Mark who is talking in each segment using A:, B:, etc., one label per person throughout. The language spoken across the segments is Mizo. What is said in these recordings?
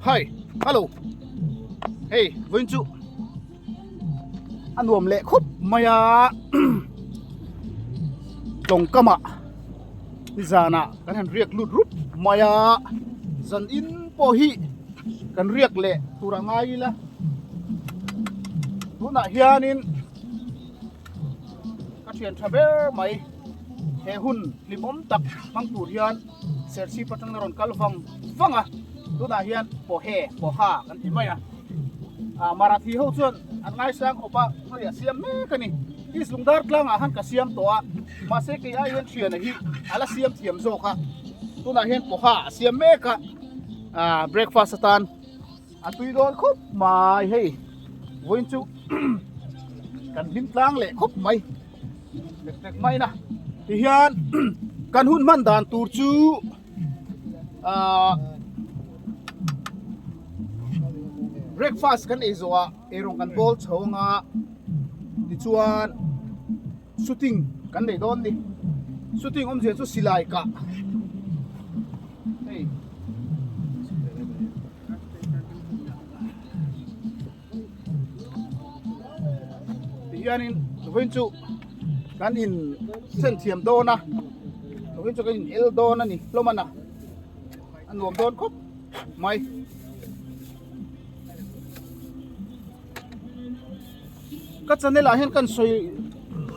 A: Hi, hello. Hei, vawiin chu a nuam leh khawp mai a tawngkamah nizanah kan han riak lut rup mai a zan in pawh hi kan riak leh tur a ngai ila tunah hianin ka thian tha ber mai he hun hlimawm tak hmang tur hian Serchhip atangin a rawn kal vang vang a, tunah hian Pohe, Poha kan ti mai a. Ah, Marathi ho chuan an ngaisang khawp a, hei a siam mek a ni. East Lungdar tlangah khan ka siam tawh a, mahse kei ai hian thiana hi a la siam thiam zawk a. Tunah hian Poha a siam mek a, ah, breakfast atan a tui dawn khawp mai hei. Vawiin chu kan hlim tlang leh khawp mai. Tek tek mai na tihian kan hun hman dan tur chu ah breakfast kan ei zawh ah eirawng kan bawl chho anga tichuan shooting kan nei dawn ni shooting awmzia chu silai kah hei. Tihianin vawiin chu kan in sen thiam dawn a vawiin chu kan in el dawn a ni hlawm a na a nuam dawn khawp mai. Ka channel ah hian kan sawi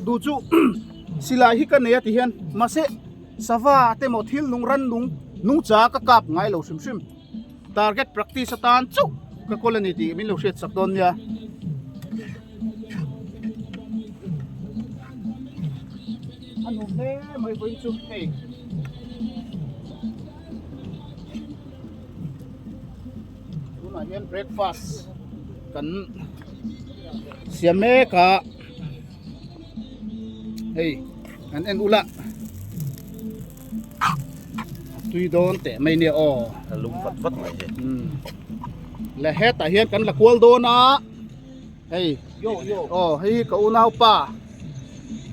A: duh chu silai hi ka nei a ti hian mahse sava te emaw thil nung ran nung nungcha ka kap ngai lo hrim hrim. Target practice atan chauh ka kawl a ni tih min lo hriat chak dawn nia. A nuam hle mai vawiin chu hei. Tunah hian breakfast kan siam mek a hei an en ula. tui dawn teh mai nia aw
B: a lum vat vat mai hi
A: um le hetah hian kan la kual dawn a hei
B: yo yo
A: aw hei hi ka unau pa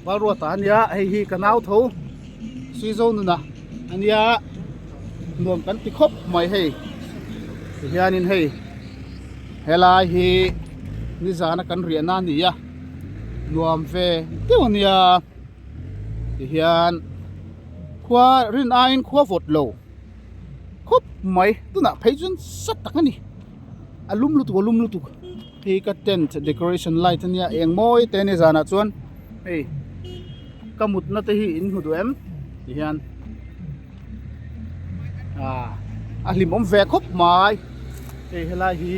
A: Valruata ania hei hi ka nau tho Sizo nuna ania nuam kan ti khawp mai hei tihianin hei helai hi nizana kan riahna a ni a nuam ve deuh ania. Tihian khua rin aiin khua vawt lo khawp mai tunah phei chuan sat tak a ni a lum lutuk a lum lutuk hei ka tent decoration light ania eng mawi te a ni zanah chuan hei ka mutna te hi in hmu duh em tihian ah a hlimawm ve khawp mai hei helai hi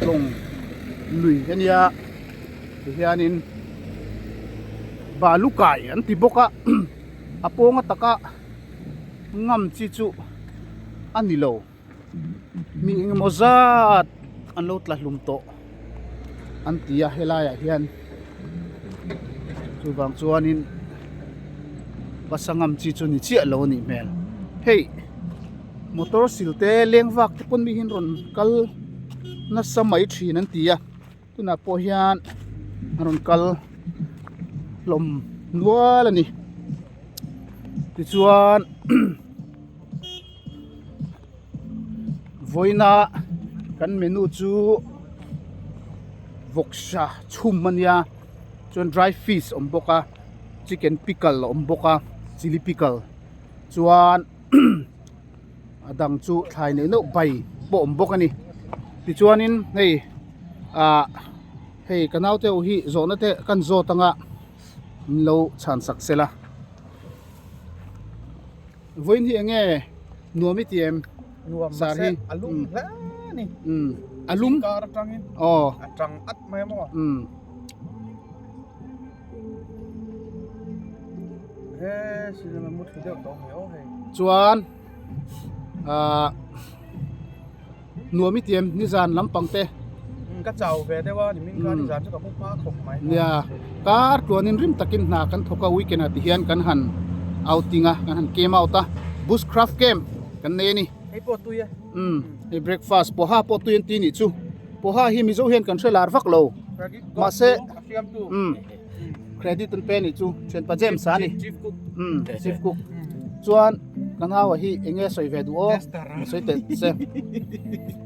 A: lawng lui ania. Tihianin balu kai an ti bawk a a pawnga taka ngam chi chu a ni lo mi engemaw zat an lo tla hlum tawh an ti a helaiah hian chuvang chuanin bus a ngam chi chu ni chiah lo a nih hmel hei motor sil te leng vak te pawn mi hi an rawn kal nasa mai thin an ti a. Tunah pawh hian a rawn kal hlawm nual a ni tichuan vawiina kan menu chu vawksa chhum a nia chuan dry fish a awm bawk a chicken pickle a awm bawk a chilli pickle chuan. A dang chu thlai neih neuh bai pawh awm bawk a ni tichuanin hei ah hei ka naute ho hi zawhna te kan zawt anga min lo chhan sak sela vawiin hi eng nge nuam i ti em
B: Nuam
A: sar hi
B: mahse a lum hle a ni
A: umm a lum
B: kar atangin
A: aw
B: a tang at mai a maw
A: umm
B: he silama mu thlu deuh tawh mai aw hei
A: chuan ah nuam i tiam nizan lampang te
B: ka chau ve deuh a nimin kha nizan chu ka mu hma khawp mai
A: nia kar tluanin rim takin hna kan thawk a weekend ah ti hian kan han outing a kan han camp out a bushcraft camp kan nei a ni
B: hei pawh tui e
A: umm hei breakfast poha pawh tui an ti nih chu poha hi mizo hian kan hre lar vak lo mahse umm credit an pe a nih chu thianpa James a ni
B: chief cook
A: umm chief cook chuan. Ka naua hi eng nge sawi ve duh aw? Sawi teh se.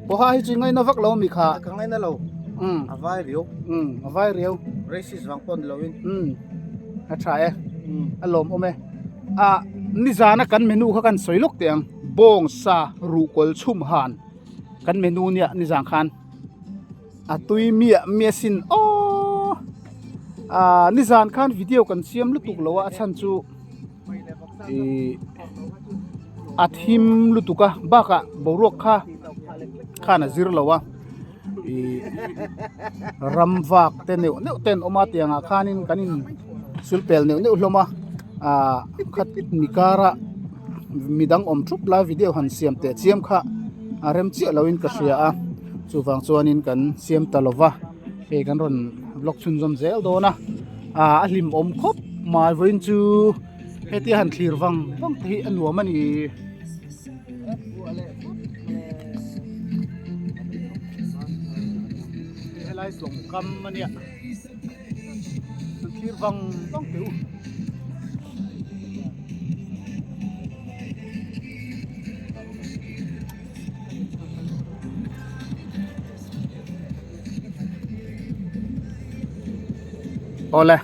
A: Poha hi chu ngaina vak lo mi kha.
B: Ka ngaina lo.
A: Um.
B: A vai riau.
A: Um, a vai riau.
B: Racist vang pawh ni loin.
A: Um. A tha e. Um. A lawm awm e. A nizana kan menu kha kan sawi lawk teh ang. Bawng sa ruhkawl chhum han kan menu nia nizan khan. A tui miah miah sin aw. A nizan khan video kan siam lutuk lo a a chhan chu ih a thim lutuk a bakah boruak kha khan a zir lo a ih ram vak te neuh neuh te an awm a tiang ah khanin kan in sul pel neuh neuh hlawm a ah khat mi kara midang awm thup lai video han siam teh chiam kha a rem chiah lo in ka hria a chuvang chuanin kan siam ta lo va hei kan rawn vlog chhunzawm zel dawn a ah a hlim awm khawp mai vawiin chu hetia han thlir vang vang te hi a nuam a ni. Helai tlawng kam a nia han thlir vang vang teh u. Awle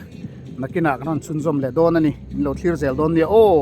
A: nakinah kan rawn chhunzawm leh dawn a ni in lo thlir zel dawn nia aw.